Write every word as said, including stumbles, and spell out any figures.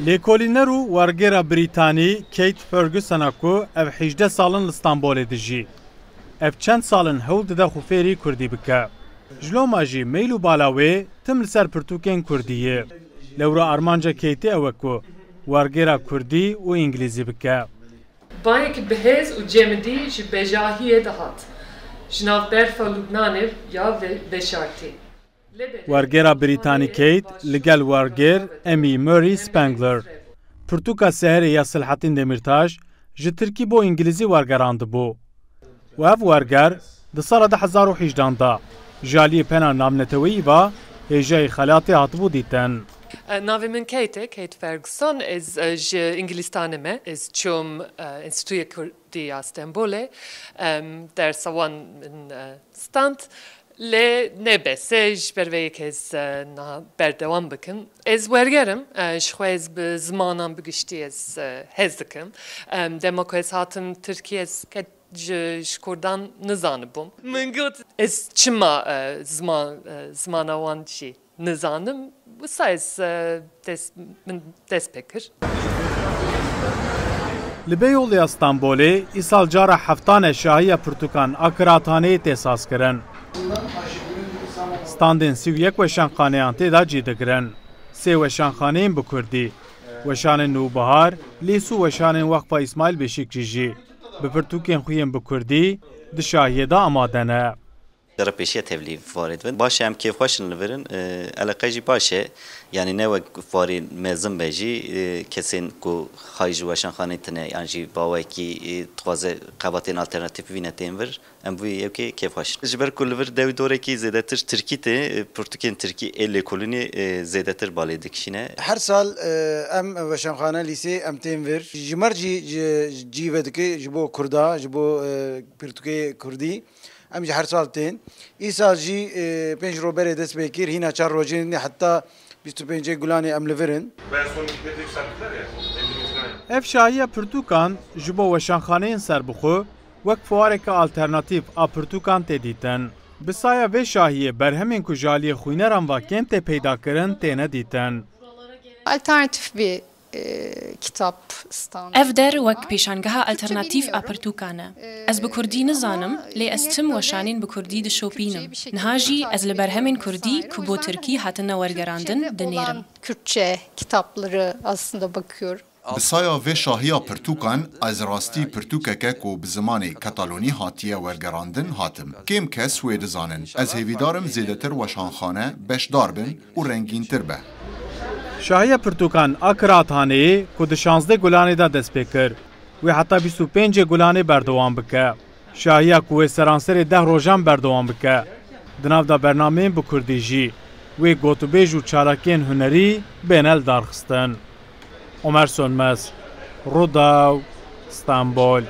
Lêkolîner û wergêra Brîtanî Kate Fergusona ku ev hejdeh sal in li Stenbolê dijî. Ev çend sal in hewl dide xwe fêrî kurdî bike. Ji loma jî meyl û bala wê tim li ser pirtûkên kurdî ye. Lewra armanca Kateê ew e ku wergêra kurdî û îngilîzî bike. Bayekî bi hêz û cemidî ji bejahiyê dihat. Ji nav berfa Lubnanê ya ve-, veşartî. Wergêra Brîtanî Kate li gel wergêr Amy Murray Spangler, pirtûka Seherê ya Selahattîn Demîrtaş ji tirkî bo îngilîzî wergerandibû. Û ev werger di sala du hezar û hejdeh de ji aliyê pena navneteweyî ve hêjayî xelatê hatibû dîtin. E, navê min Kate e, Kate Ferguson. Ez, e, ji Îngilîstanê me. Ez çûm, e, Enstîtuya Kurdî ya Stenbolê. Em, dersa wan min, e, stand. Lê ne bes e, ji ber vê yekê ez, e, niha berdewam bikim. Ez werger im, e, ji xwe ez bi zimanan bi giştî ez, e, hez dikim. Em, dema ku ez hatim Tirkiyê ez ket ji, ji kurdan nizanibûm. Min got, ez çima, e, ziman, e, zimana wan jî nizanim. Wisa ez, e, dest, min dest pê kir. Li Beyoğlu ya Stenbolê îsal cara heftan e şahiya pirtûkan a Kiraathaneyê tê sazkirin. Standên sî û yek weşanxaneyan tê de cî digirin. Sê weşanxaneyên bi kurdî, Weşanên Nûbihar, Lîs û weşanên Weqfa Îsmaîl Beşîkçî jî bi pirtûkên xwe yên bi kurdî di şahiyê de amade ne. Cara pêşiya tevlî varê dibin. Baş e, em kêfxweş in li vir in. E, eleqe jî baş e. Yanî ne wek varê mezin be jî, e, kesên ku xay ji weşanxanê tine yan jî bawekî, e, dixwaze xebatên alternatîf bibîne tên vir. Em bi vî yekê kêfxweş in. Ji ber ku li vir dew û dorekî zêdetir tirkî tê, e, pirtûkên tirkî ê lêkolînê, e, zêdetir balê dikişîne. Her sal, e, em weşanxane, lîsê em tên vir. Ji mer jî, ji, cî vedike ji bo kurda, ji bo, e, pirtûkê kurdî. Em jî her sal tên. Îsal jî, e, pênc roj berê dest pê kir, hîna çar rojên heta bîst û pêncê Gulanê em li vir in. Ev şahiya pirtûkan ji bo weşanxaneyên serbixwe wek fuareke alternatîf a pirtûkan tê dîtin. Bi saya vê şahiyê berhemên ku ji aliyê xwîneran ve kêm tê peydakirin têne dîtin. Alternatif bir, e, kitap standı. Ev der wek pêşangeha alternatîf a pirtûkan e. Ez bi kurdî nizanim, lê ez tim weşanên bi kurdî dişopînim. Niha jî ez li berhemên kurdî ku bo tirkî hatine wergerandin dinêrim. Kürtçe kitapları aslında bakıyorum. Bi saya vê şahiya pirtûkan, ez rastî pirtûkeke ku bi zimanê katalonî hatiye wergerandin hatim. Kêm kes wê dizanin. Ez hêvîdar im zêdetir weşanxane beşdar bin û rengîntir be. Şahiya pirtûkan a Kiraathaneyê ku di şazdeh Gulanê de dest pê kir, wê heta bîst û pêncê Gulanê berdewam bike. Şahiya ku wê seranserê deh rojan berdewam bike, di nav de bernameyên bi kurdî jî wê gotûbêj û çalakiyên hunerî bêne lidarxistin. Omer Sönmez, Rûdaw, Stenbol.